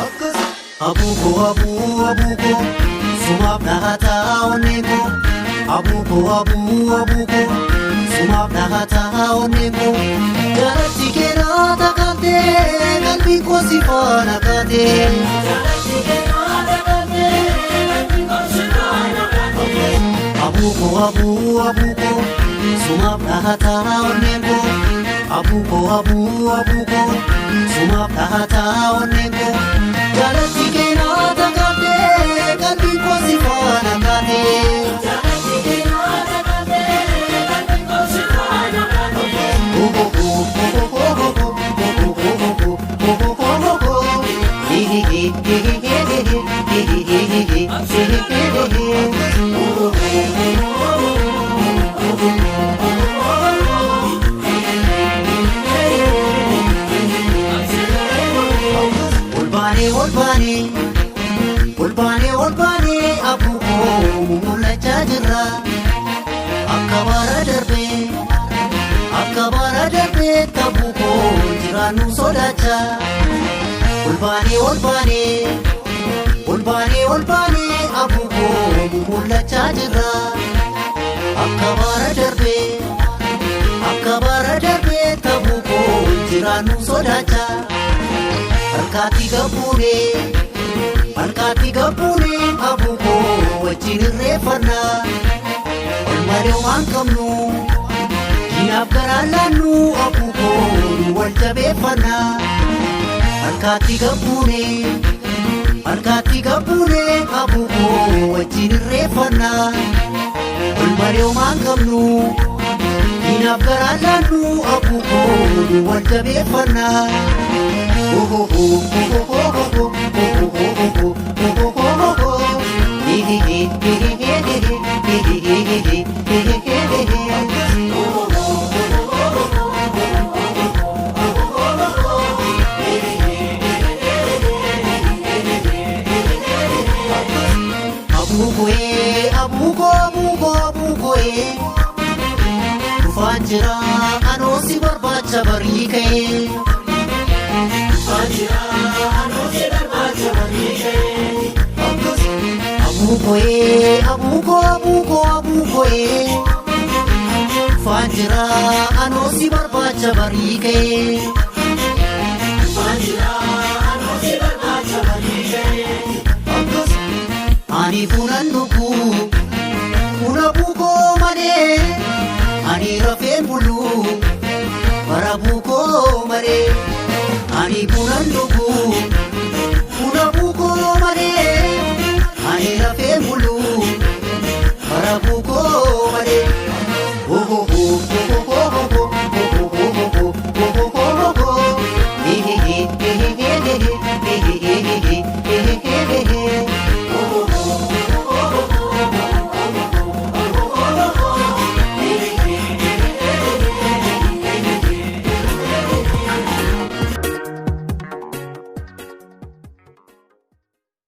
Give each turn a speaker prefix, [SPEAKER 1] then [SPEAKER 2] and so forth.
[SPEAKER 1] Abuko abu abuko sumaaf dhahataa onneen koo. Abuko abu abuko sumaaf dhahataa onneen koo. Jaalatti keenaa takaltee qalbiin koo si faana kaatee. Abuko abu abuko sumaaf dhahataa onneen koo. Abuko abu abuko sumaaf dhahataa onneen koo. Jaalatti keenaa takaltee qalbiin koo si faana kaatee. Olbaanee olbaanee olbaanee olbaanee abuukoo mul'achaa jirra akka bara darbee akka bara darbee tabuukoo jiraannu sodaachaa. Olbaanee olbaanee olbaanee olbaanee abuukoo mul'achaa jirra akka bara darbee akka bara darbee tabuukoo jiraannu sodaachaa. Harkaatti gabbuunee harkaatti gabbuunee abuukoo wajjin irreeffannaa ol malee waan qabnu diinaaf garaa laannu abuukoo nu wal jabeeffannaa. Harkaatti gabbuunee harkaatti gabbuunee abuukoo wajjin irreeffannaa ol malee waan qabnu diinaaf garaa laannu abuukoo nu wal jabeeffannaa. Abuukoee abuukoo abuukoo abuukoee dhufaan jira anoo si barbaacha barii ka'ee. Abuukoee abuukoo abuukoo abuukoee dhufaan jira anoo si barbaacha barii ka'ee. Ani funan dhufa.